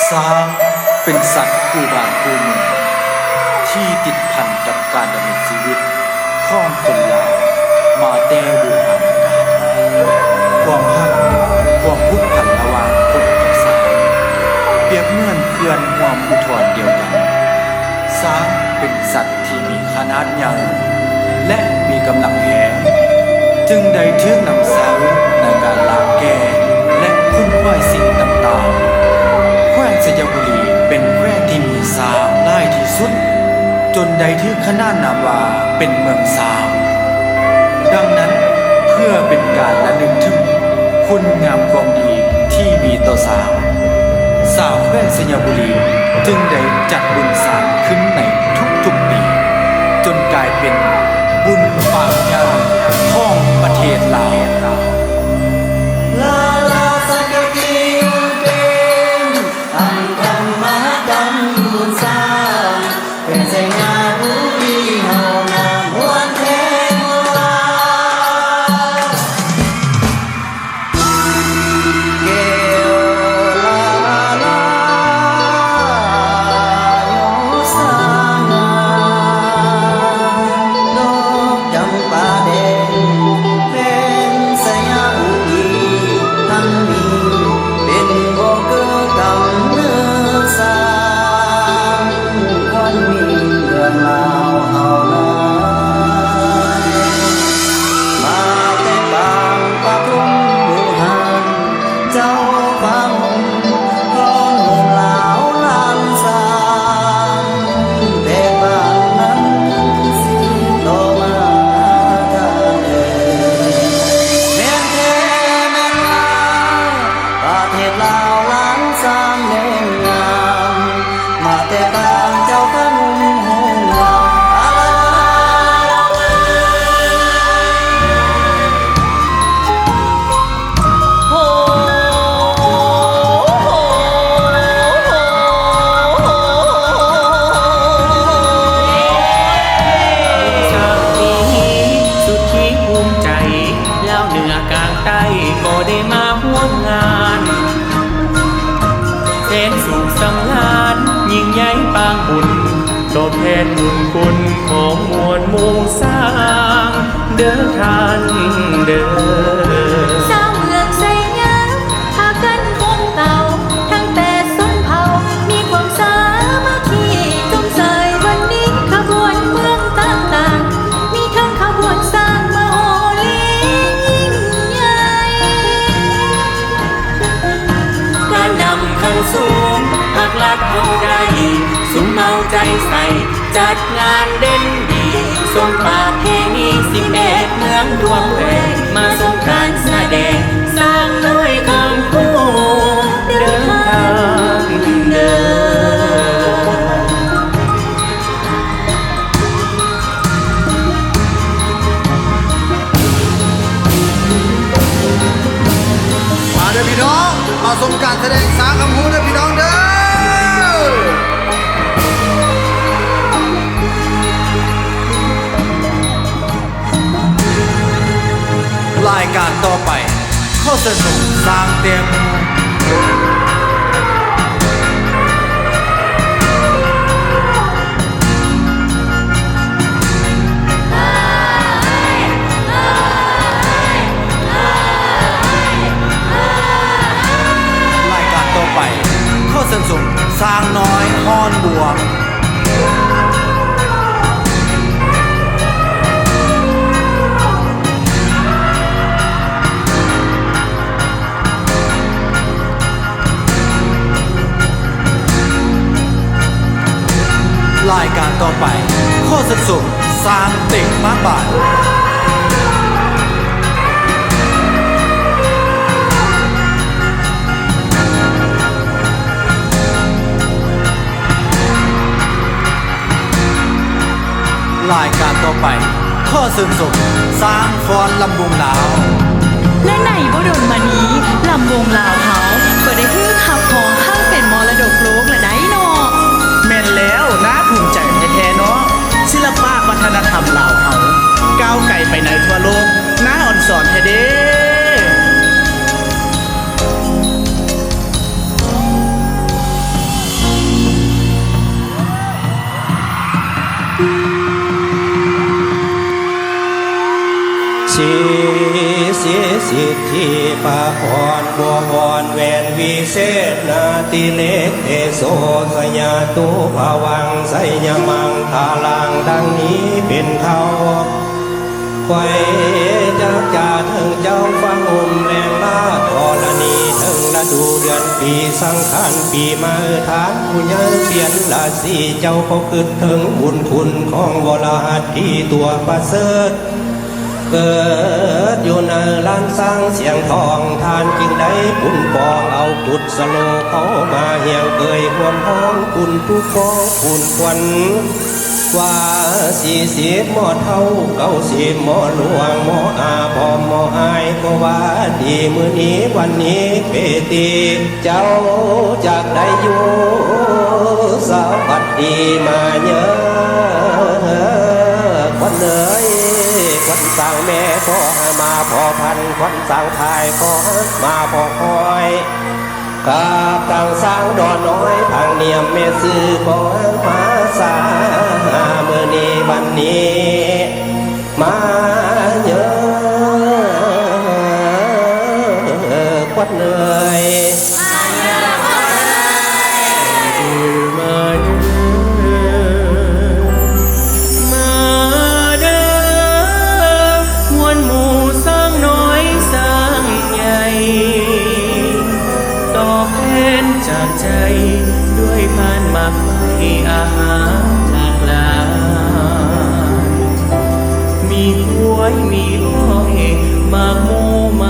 ຊ້າງເປັນສັດຄູ່ບ້ານຄູ່ເມືອງ ທີ່ຕິດພັນກັບການດຳລົງຊີວິດຂອງຄົນລາວມາແຕ່ບູຮານການ. ຄວາມຮັກ, ຄວາມຜູກພັນລະຫວ່າງຄົນກັບຊ້າງ ປຽບເໝືອນເພື່ອນຮ່ວມອຸທອນດຽວກັນ. ຊ້າງເປັນສັດ ທີ່ມີຂະໜາດໃຫຍ່ ແລະ ມີກຳລັງແຮງ ຈຶ່ງໄດ້ຖືກນຳໃຊ້ໃນການລ່າແກ່ ແລະ ຂົນຂວາຍສິ່ງຕ່າງໆ. ແຂວງໄຊຍະບູລີເປັນແຂວງທີ່ມີຊ້າງຫຼາຍທີ່ສຸດ ຈົນໄດ້ຖືກຂນານນາມວ່າເປັນເມືອງຊ້າງ. ດັ່ງນັ້ນ, ເພື່ອເປັນການລະນຶກເຖິງຄຸນງາມຄວາມດີທີ່ມີຕໍ່ຊ້າງ, ຊາວແຂວງໄຊຍະບູລີຈຶ່ງໄດ້ຈັດບຸນຊ້າງຂຶ້ນໃນທຸກໆປີ ຈົນກາຍເປັນບຸນປາງໃຫຍ່ຂອງປະເທດລາວ. ແຂວງໄຊຍະບູລີເຮົານາມ່ວນແທ້ມ່ວນຫຼາຍ ແກ້ວລາລາຍໂຍສາງາ ດອກຈຳປາແດງ ແຂວງໄຊຍະບູລີ ທັງມີເປັນບໍ່ເກີກຳເນີດສ້າງ ຄວນມີເມືອງລາວເຮົານາ ມາແຕ່ປາງປະຖົມບູຮານ ເຈົ້າຟ້າຫົ່ມ ຄອນຫົ່ມລາວລ້ານຊ້າງ ແຕ່ປາງນັ້ນສືບຕໍ່ມາທາງເດີ ແມ່ນແທ້ແມ່ນລາວ ປະເທດລາວລ້ານຊ້າງແດນງາມ ມາແຕ່ປາງເຈົ້າພະນຸມຮຸ່ງເຮືອງ ໂຫ ໂຫ ໂຫ ໂຫ ສາມປີສຸດທີ່ພູມໃຈ ລາວເໜືອກາງໃຕ້ກໍໄດ້ມາຮ່ວມງານ ແສນສຸກສຳລານ ຍິ່ງໃຫຍ່ປາງບຸນ ຕອບແທນບຸນຄຸນຂອງມວນໝູ່ຊ້າງເດີທ່ານເດີ. ຊາວເມືອງໄຊຍາ ພາກັນຄົງເຕົາ ທັງແປດຊົນເຜົ່າ ມີຄວາມສາມັກຄີ ຈົ່ມສາຍວັນນີ້ ຂະບວນເມືອງຕ່າງໆ ມີທັງຂະບວນຊ້າງມະໂຫຣີຍິ່ງໃຫຍ່ ການນຳຂັ້ນສູງ ພັກລັດເຮົາໄດ້ ສຸມເອົາໃຈໃສ່ ຈັດງານເດັ່ນດີ ສົມປະເພນີ ສິບເອັດເມືອງທົ່ວແຄວ້ນ ມາສົງການສະແດງ ສ້າງນ້ອຍຄຳພູເດີທ່ານເດີ. ມາເດີພີ່ນ້ອງ ມາຊົມການສະແດງຊ້າງຄຳພູເດີພີ່ນ້ອງເດີ. ລາຍການຕໍ່ໄປ ຂໍເຊີນຊົມຊ້າງເຕັມ. ລາຍການຕໍ່ໄປ ຂໍເຊີນຊົມຊ້າງນ້ອຍຮ້ອນບົວ. ລາຍການຕໍ່ໄປ ຂໍເຊີນຊົມຊ້າງເຕັງໝາກບານ. ລາຍການຕໍ່ໄປ ຂໍເຊີນຊົມຊ້າງຟ້ອນລຳວົງລາວ. ແລະ ໃນບໍ່ດົນມານີ້ ລຳວົງລາວເຮົາກໍໄດ້ຖືກຮັບຮອງໃຫ້ເປັນມໍລະດົກໂລກລະໄດ໋ເນາະ. ແມ່ນແລ້ວ, ໜ້າພູມໃຈແທ້ໆເນາະ. ສິລະປະວັດທະນະທຳລາວເຮົາ ກ້າວໄກໄປໃນທົ່ວໂລກ, ໜ້າອອນຊອນແທ້ເດ້. ສິດທິພະພອນບົວອ່ອນແຫວນວິເສດນາຕິເລກເຕໂສ ສະຍາຕຸພະວັງໄຊຍະມັງຄະລັງ ດັ່ງນີ້ເປັນເຄົ້າ. ໄຫວ້ຈັກຈາເຖິງເຈົ້າຝັ່ງຮົ່ມແລງລາດທໍລະນີ ເຖິງລະດູເດືອນປີສັງຂານປີໃໝ່ ທ່ານຜູ້ໃຫຍ່ປ່ຽນລາສີ ເຈົ້າກໍຄິດເຖິງບຸນຄຸນຂອງວໍລະຫັດທີ່ຕົວປະເສີດ ເກີດຢູ່ໃນລ້ານຊ້າງຊຽງທອງ ທ່ານຈຶ່ງໄດ້ປຸ້ນປອງເອົາກຸດສະໂລເຂົ້າມາຮຽງເກີຍຮ່ວມຫ້ອງ ຄຸນຜູ້ຄອງຄູນຂວັນ ວ່າສີ່ສິບໝໍເຖົ້າ ເກົ້າສິບໝໍຫຼວງ ໝໍອາພອມ ໝໍອາຍ ກໍວ່າດີ ມື້ນີ້ວັນນີ້ເປຕີ ເຈົ້າຈັກໄດ້ຢູ່ສະຫວັດດີມາເຍີ ຂວັນເອີຍ ຂວັນສາງແມ່ພໍ່ຫາມາພໍ່ພັນ ຂວັນສາງພາຍພໍ່ຫາມາພໍ່ຄອຍ ກັບທາງຊ້າງດອນນ້ອຍ ທາງນຽມແມ່ຊື່ພໍ່ຫາມາສາ ມື້ນີ້ວັນນີ້ ມາເຍີ ຂວັນເອີຍ ມາເດີ ມາເດີ ມວນໝູ່ຊ້າງນ້ອຍຊ້າງໃຫຍ່ ຕອບແທນຈາກໃຈ ດ້ວຍພານໝາກໄມ້ອາຫານຫຼາກຫຼາຍ ມີກ້ວຍມີອ້ອຍ ໝາກໂມໝ